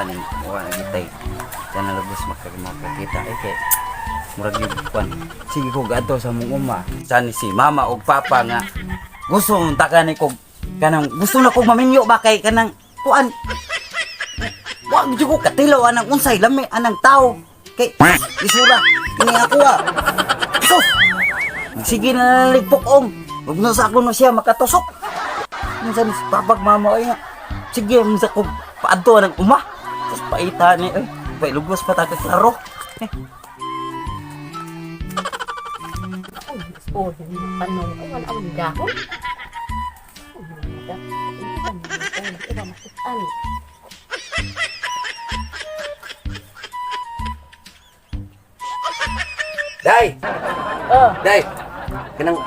ning wa na gitay. Sana lubos makakita eh kay murag yung kuan. Sige ko gadto sa mong uma. Sani si mama og papa nga gusto mong takan ni kog kanang gusto na kog maminyo ba kay kanang kuan. Wa gyud ko katilaw anang unsay lami anang tao. Kay isura kini ako ah. Sus! Sige na ligpok-ong. Huwag na sa ako na siya makatusok. Minsan papag mama ay nga. Sige, minsan ko paadto ng uma. Tapos paita ni, ay, pailugos pa tayo klaro. Eh, Oh, panong. Ay, wala akong dahon. Oh, wala. Iba, masukan. Day! Oh, Day! Kanang...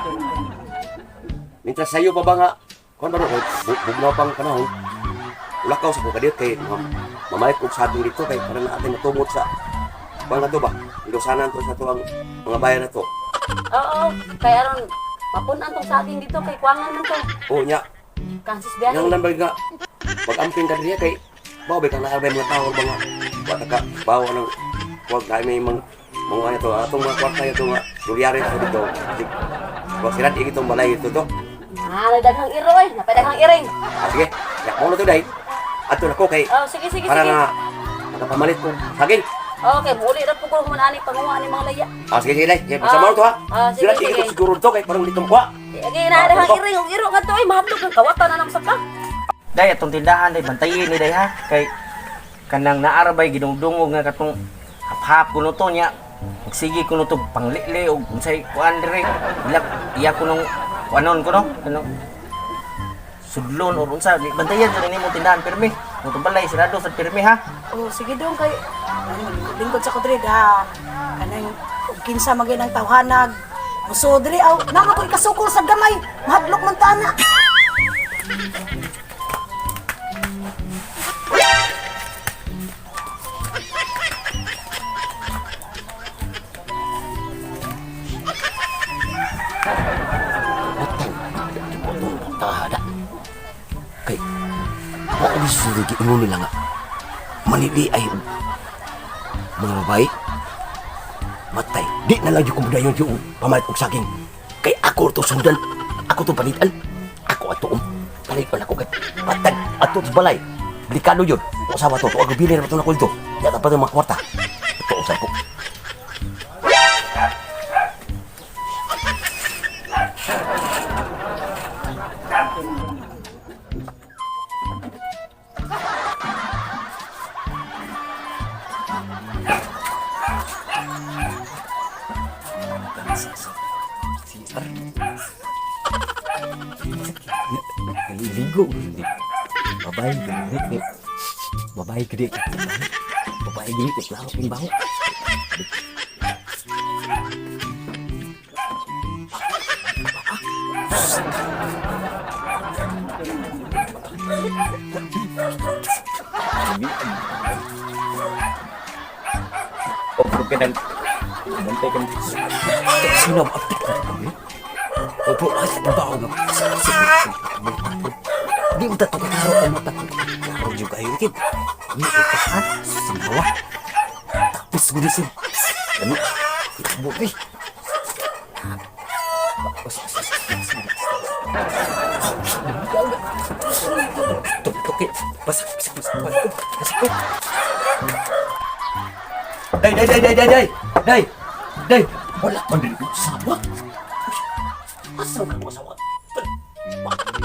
Mintas sayo pa ba nga? Kuan ba ro? Bugnaw pang panahon. Ulakaw sa ko kadiyot kay mamalit og saging dito kay para na atin matubot sa kuan na to ba? Indosanan to sa to ang mga bayan na to. oo. Kaya aron, mapunan tong saging dito kay kuwangan man to. Oh nya, Kansas biyahe. nang lambar nga mag-amping ka diri kay bao ba kang naarbay mga tao ba nga wa ta ka bawa ng wag kay may mga mga ano to atong mga kwarta ito nga dolyare to dito. Wa sirat itong balay ito to. Ah, nadaghang iro eh. Napadaghang iring. Ah, sige, yak mo na to day. Ato na ko kay Oh, sige, sige, para sige. nga makapamalit ko saging. Okay, muli ra po ko human ani panguha ni mga laya. Ah, sige, sige, day. Sige, pasamaw to ha. Ah, sige, Sila sige. ito siguro to kay parang litong kuha. Sige, nadaghang iring ug iro kadto ay mahadlok ang kawatan na nang saka. Day atong tindahan day bantayin ni day ha kay kanang naarabay ginungdungog nga katong hap-hap kuno to nya. Sige kuno to panglili og unsay kuan dire. Ilak iya kuno kuanon kuno kanang sudlon or unsa di bantayan jud nimo tindahan pirmi. Mo balay sirado sa pirmi ha. Oh, sige dong kay ano lingkod sa ko diri da. Kanang ug kinsa man gyud ang tawhanag. Muso diri aw nama ko ikasukol sa gamay. Mahadlok man ta ana. Tahada. Kay wa ko susunod giingon nila nga manili ay mga babae. Matay, di na lang yung kumudayon yung pamalit og saging. Kay ako to sundan, ako to palitan, ako ato palitan ako kay patag ato sa balay. Delikado yun. Usawa to, to ako bili na ito na kulto. Yata pa ito mga kwarta. Ito usap ko. CR. Naliligo. Hindi. Babae, gede. Babae, gede. Babae, gede. Klaro, yung baho. Obro ka nang bantay ka. Sino ba? Opo, ay, ang baho nga. Di mo tato klaro ang mata ko. Klaro yung kayo kid. Ano ito ha? Sinawa. Tapos ko din. Ano? Buti. Tutok. Basak, basak, basak, basak, basak. Day, day, day, day, day, day, day, day. Wala man din ko sawa. Asa ka mo sawa?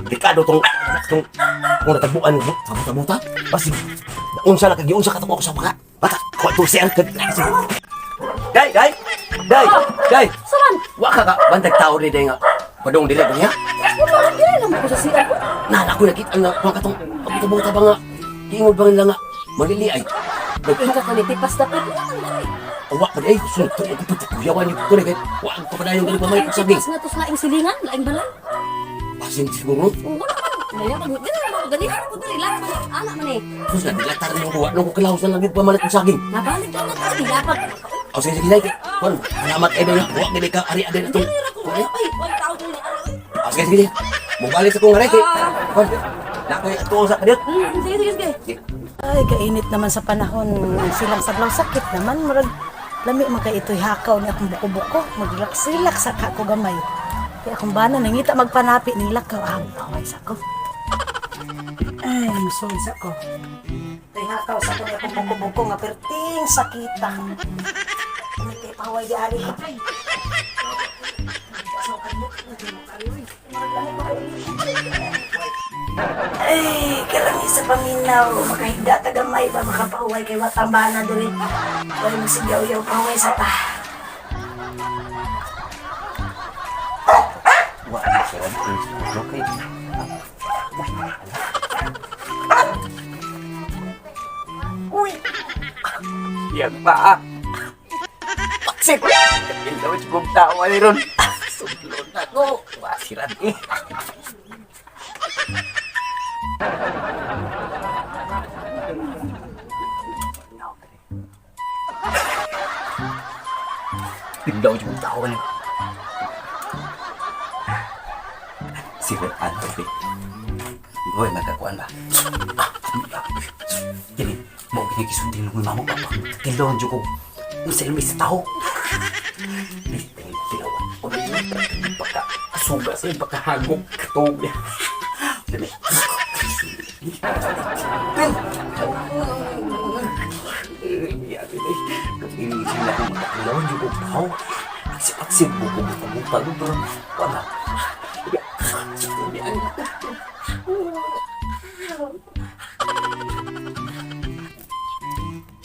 Delikado tong tong kung natagbuan mo sa buta-buta. Basig naunsa na kag giunsa ka tong ako sa mga bata. Ko to siya kag. Day, day. Day, day. Saman, Wa ka ka bantag tao ni day nga. Padong dili niya. wala dili lang ko sa CR. Nala ko nakita nga kuha ka tong buta-buta ba nga. Giingon ba nila nga malili ay. Inga ka ni tipas dapat. Wa pa day sunod to ko kuyawan ni ko kay wa ko pa dayon gali pamay sa Tipas nga tos laing silingan, laing balay. Basin siguro. Oh, wala man. Dili man dili man ko ganihan ko dili lang man ana man eh. Sus na dilatar mo ko wa nung ko kilaw sa langit pamalit og saging. Nabalik lang na to gilapag. O sige sige sige. Kon, salamat kay day. Wa gid ka ari adin atong. Dili ra ko ay, wala tao dili ari. O sige sige. Mobalik sa kong aray kay. Kon, Nakoy atuo sa kadiyot. Sige, sige, sige. Ay, kainit naman sa panahon. Ang silang sablaw sakit naman. Murag, lami man kay ito'y hakaw ni akong buko-buko. Magrelax-relax sa kako gamay. Kaya akong bana, nangita magpanapi ning lakaw. Ah, paway sa ko. Ay, musul sa ko. Ito'y hakaw sa ko ni akong buko-buko nga perting sakita. Ay, kay paway di ari ko. Ay, karami sa paminaw. Makahigda ta gamay ba makapahuway kay watang bana diri. Way magsigaw-yaw pahuway sa ta. Wa na siya okay. Uy, Yan pa ah. Paksit! Ilaw si kong tao ani ron. Sudlon na ko. Wasiran eh. Ilaw si kong tao ani. Sirat anto eh. Hoy, magkakuan ba? Gini, mo gini kisundin ng mamo papa. Tilon jud ko. Unsa ilmi sa tao? Tilawan. Baka suga sa baka hagok katog. Dili. Sila ko magkatilawan jud ko tao. Aksip-aksip buko buko buko buko. Wala.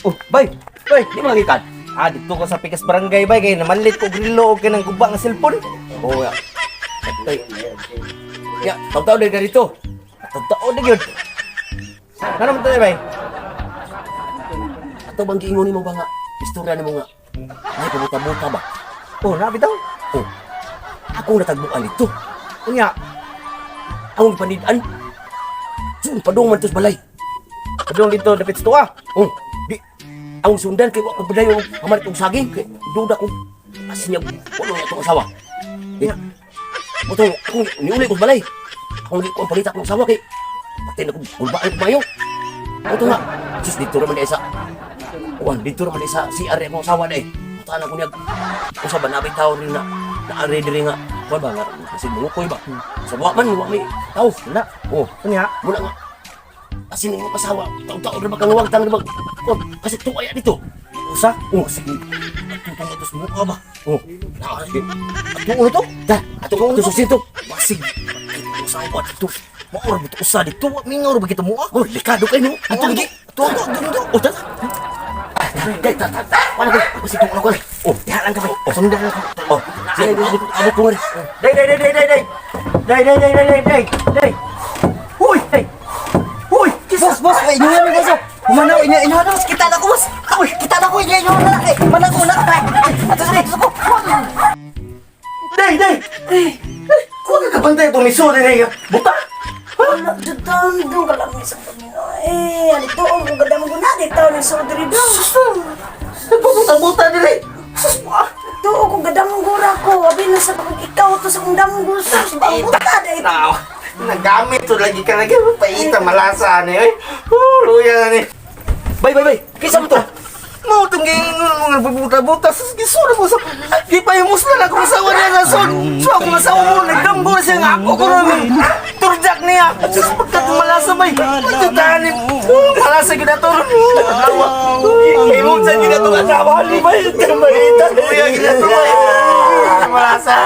Oh, bay. Bay, di magikan. Ah, dito ko sa Pikas Barangay bay kay namalit ko grilo og kanang guba nga cellphone. Oh, ya. Ay. Ya, taw-taw na dito. Totoo na gyud. Ano man tayo bay? Ato bang giingon nimo ba nga? Istorya nimo nga. Ay, pabuta-buta ba? Oh, na bitaw. Oh. Ako natagbuan dito. Unya, Akong panidan. Sun padung man tos balay. padung dito dapit sa tuwa. Oh, di ang sundan kay wa ko padayon pamalit og saging kay duda ko asin niya wala na itong asawa. Di. Moto akong niuli ko sa balay. Akong di ko ang palita akong asawa kay patay na ko ulbaan ko mayo. Moto nga, sus dito raman di sa kuan dito raman di sa CR akong asawa na eh. Mutahan ako niya usa ba nabay tao rin na naari diri nga kuan ba nga kasi mungukoy ba. Sa wa man wa may tao. Wala. Oh, Unya, muna nga. Asin ang asawa, taon-taon na ba tang na ba? Oh, kasi tuwaya dito. usa. Oh, sige. Atutong atos mukha ba? Oh, na, sige. Ato uno to? Ta, ato ato sa sinto. Basig. Ito sa ako dito. Maor ba usa dito? Mingaw ra ba kita mo? Oh, likado kay no. Ato lagi. Ato ato ato ato. Oh, ta. Dai, ta, ta. Wala ko. Kasi tuwa ko. Oh, Diha lang ka bay. oh, sundan lang ko. Oh, sige, abot abot ko rin. Day day day day day day. Day day day day day day. Day. Uy, day. Uy, Boss, boss, wait, inyo na boss. Humanaw, inyo, inyo na, boss. Kita na ko, boss. Uy, kita na ko, inyo, inyo na. Eh, manang ko na. Ato sa ato ko. Day day. Kuha ka kabantay itong miso din Buta. wala jud taon dong kalami sa paminaw. Eh, alito ang kung gadam ko na dito ni sodri dong. Nagbubuta-buta dire. Sus, ah. Tuo kung gadam gura ko, abi na sa kung ikaw to sa kung damgo sus, ang buta dai. Now, nagamit to lagi ka lagi paita malasa ani oy. Oh, luya na ni. Bay, bay, bay. Kisa mo to. Mao tong giingon mga buta-buta sus gisura ko sa di pa yung musla na akong asawa niya sa son. So akong asawa mo nagdamgo na siya nga ako ko na turjak niya. Sus pagkat malasa bay. Ito tanin. Malasa gyud ato. Asawa. Imo sa gyud ato asawa ni bay. Luya gyud ato bay. Malasa.